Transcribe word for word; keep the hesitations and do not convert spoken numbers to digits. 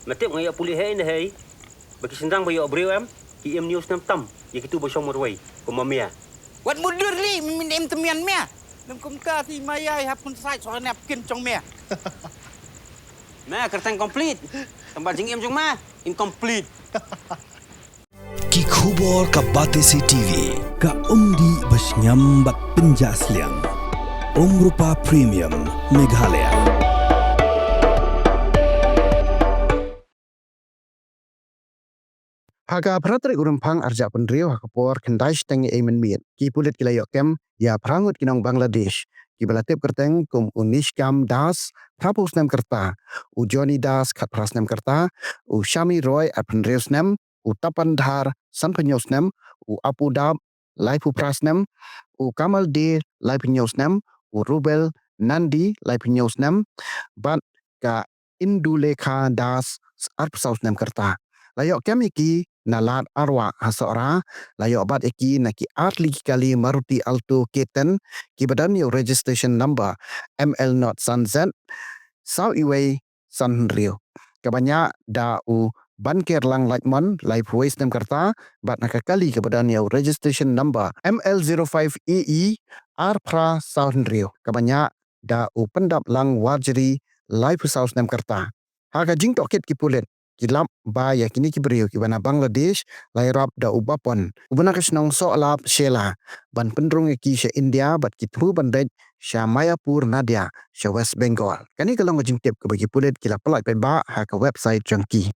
Me tip nga ïoh pule hei ne hei. Ba ki shynrang ba ïoh briew em, ki im hynñiew snem tam ïa kitu ba shong marwei kum ma mia. Wat mutdur lei, me im tymmen mia. Lem kumta te ma ïai hap kun sait soh nep kin jong mia. Me kyrteng complete. Tang ba jingim jong me incomplete. Ki khubor ka Batesi TV. Ka umdih ba shngiam bad pynjah sliang. Umrupa Premium Meghalaya. Ha ka phra tarik u Rymphang arhajar arphew hynriew ha ka por khyndai shiteng ïa mynmiet, ki pulit ki la ïoh kem ïa phra ngut ki nong Bangladesh kiba la tip kyrteng kum u Nishkam Das, phraphew snem ka rta, u Johnny Das, khatphra snem ka rta, u Shami Roy, arphew hynriew snem, u Tapan Dhar, sanphew hynñiew snem, u Apu Dab, laiphew phra snem, u Kamal De, laiphew hynñiew snem, u Rubel Nandi, laiphew hynñiew snem, bad ka Indulekha Das, arphew saw snem ka rta. La ïoh kem ïa ki na Lad Arwah ha Sohra, la ïoh bat ïa ki na ki ar tylli ki kali Maruti Alto K ten, kiba don ïa u registration number M L not san Z, saw iwei san hynriew. Kaba ñiah da u Bankerlang Laitmon, laiphew wei snem ka rta, bad na ka kali kaba don ïa u registration number M L zero five A E ar phra saw hynriew. Kaba ñiah da u Pyndaplang Warjri, laiphew saw snem ka rta. Ha ka jingtohkit ki pulit ki lap ba ïa kine ki briew kiba na Bangladesh la ïarap da u Bapon, uba na ka shnong Sohlap Shella, ban pynrung ïa ki sha India bad ki thmu ban leit sha Mayapur Nadia sha West Bengal. Kane ka long ka jingtip kaba ki pulit ki la pyllait paidbah ha ka website jong ki.